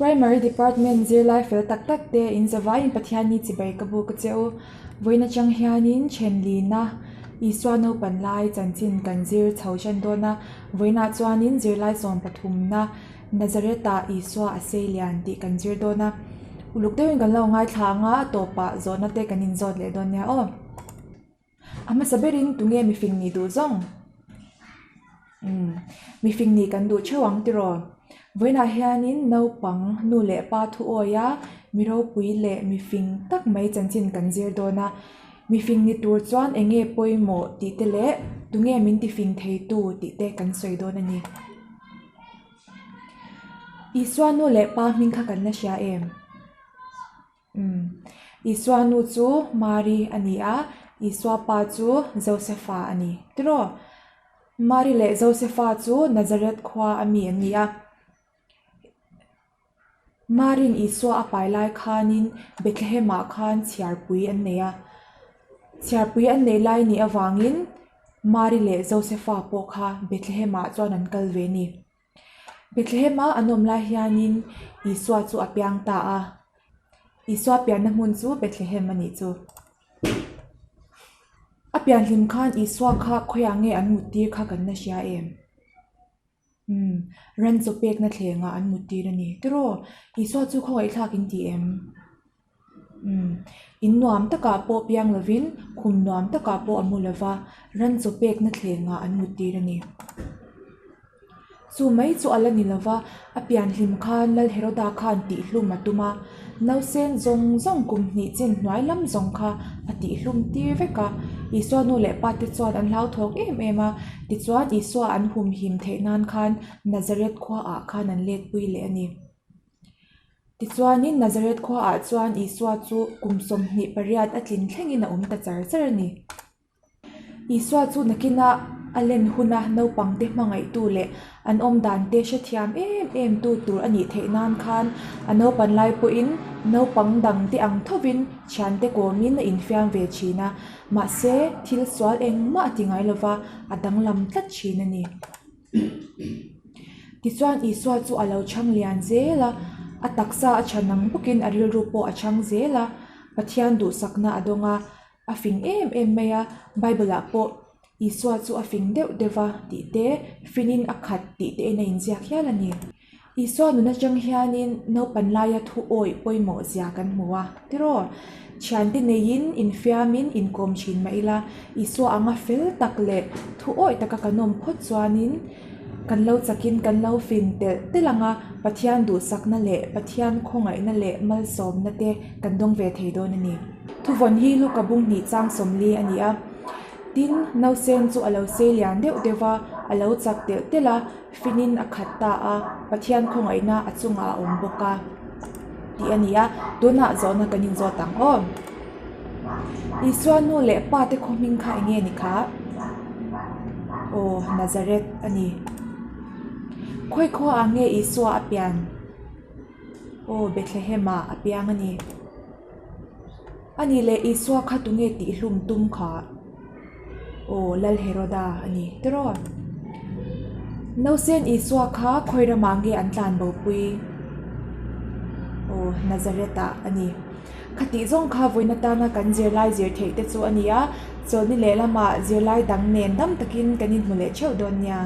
Primary Department zirlai fel tak tak te in zavaiin Pathianni chibai ka buk a che u. Vawiin atang hianin thenlina Isua naupan lai chanchin kan zir chho ṭan dawn a. Vawiinah chuanin zirlai sawm pathumna Nazareth-ah Isua a sei lian tih kan zir dawn a. Uluk deuhin kan lo ngaithla ang a, a tawpah zawhna te kan inzawt leh dawn nia aw. A hmasa berin tunge mifing nih duh zawng? Umm, mifing nih kan duh theuh ang tiraw? Vawiinah hianin naupang nu leh pa thu awia mi ropui leh mifing tak mai chanchin kan zir dawn a. Mifing ni tur chuan eng nge pawimawh tih te leh tunge min tifing theitu tih te kan sawi dawn a ni. Isua nu leh pa hming kha kan la hria em? Umm. Isua nu chu Mari a ni a, Isua pa chu Josefa a ni. Tiraw? Mari leh Josefa chu Nazareth khua a mi an ni a. Mari'n Isua a pai lai khanin Bethlehem-ah khan chhiarpui an nei a. Chhiarpui an neih lai nih avangin Mari leh Josefa pawh kha Bethlehem-ah chuan an kal ve a ni. Bethlehem-a an awm lai hianin Isua chu a piang ta a, Isua pianna hmun chu Bethlehem a nih chu. A pianhlim khan Isua kha khawiah nge an mut tir kha kan la hria em? Umm, ran chaw pekna thlengah an mut tir a ni. Tiraw, Isua chu khawngaihthlak in ti em? Umm, in nuam takah pawh piang lovin khum nuam takah pawh a mu lova, ran chaw pekna thlengah an mut tir a ni. Chu mai chu a la ni lova, a pian hlim khan Lal Heroda khan tihhlum a tum a, nausen zawng zawng kum hnih chin hnuai lam zawng kha a tihhlum tir vek a. Isua nu leh pa te chuan an hlauthawk em em a, tichuan Isua an humhim theih nan khan Nazareth khuaah khan an letpui leh a ni. Tichuanin Nazareth khuaah chuan Isua chu kum 28 a tlin thlengin a awm ta char char a ni. Isua chu nakina a len huna naupangte hmangaihtu leh an awm dante hrethiam em em tu tur a nih theih nan khan a naupan lai pawhin naupang dangte ang thovin thiante kawmin a infiam ve thin a, mahse thil sual engmah a ti ngai lova a danglam tlat thin a ni. Tichuan Isua chu a lo chhang lian zel a, a taksa a chhan ang bawkin a rilru pawh a chhang zel a, Pathian duhsakna a dawng a, a fing em em mai a, Bible ah pawh Isua chu a fing deuh deuh va tih te, finin a khat tih te in a inziak hial a ni. Isua nun atang hianin naupan laia thu awih pawimawh zia kan hmu a, tiraw? Thiante neiin infiamin inkawm thin mah ila, Isua anga fel tak leh thu awih taka kan awm phawt chuanin kan lo chakin kan lo fin telh telh ang a, Pathian duhsakna leh Pathian khawngaihna leh malsawmna te kan dawng ve thei dawn a ni. Thuvawn hi Luka bung hnih chang 40 a ni a. Tin, nausen chu a lo sei lian deuh deuh va, a lo chak telh telh a, Finin a khat ta a, Pathian khawngaihna a chungah a awm bawk a tih a ni a, tunah zawhna kan inzawt ang aw. Isua nu leh pa te khaw hming kha eng nge ni kha? Aw, Nazareth a ni. Khawi khuaah nge Isua a pian? Aw, Bethlehem-ah a piang a ni. A nih leh Isua kha tunge tihhlum tum kha? Aw, Lal Heroda a ni tiraw? Nausen Isua kha khawi ramah nge an tlan bopui? Aw, Nazareth-ah a ni. Khatih zawng kha vawiin atana kan zirlai zir theih te chu a ni a, chawlhni lehlamah zirlai dang nen dam takin kan inhmu leh theuh dawn nia.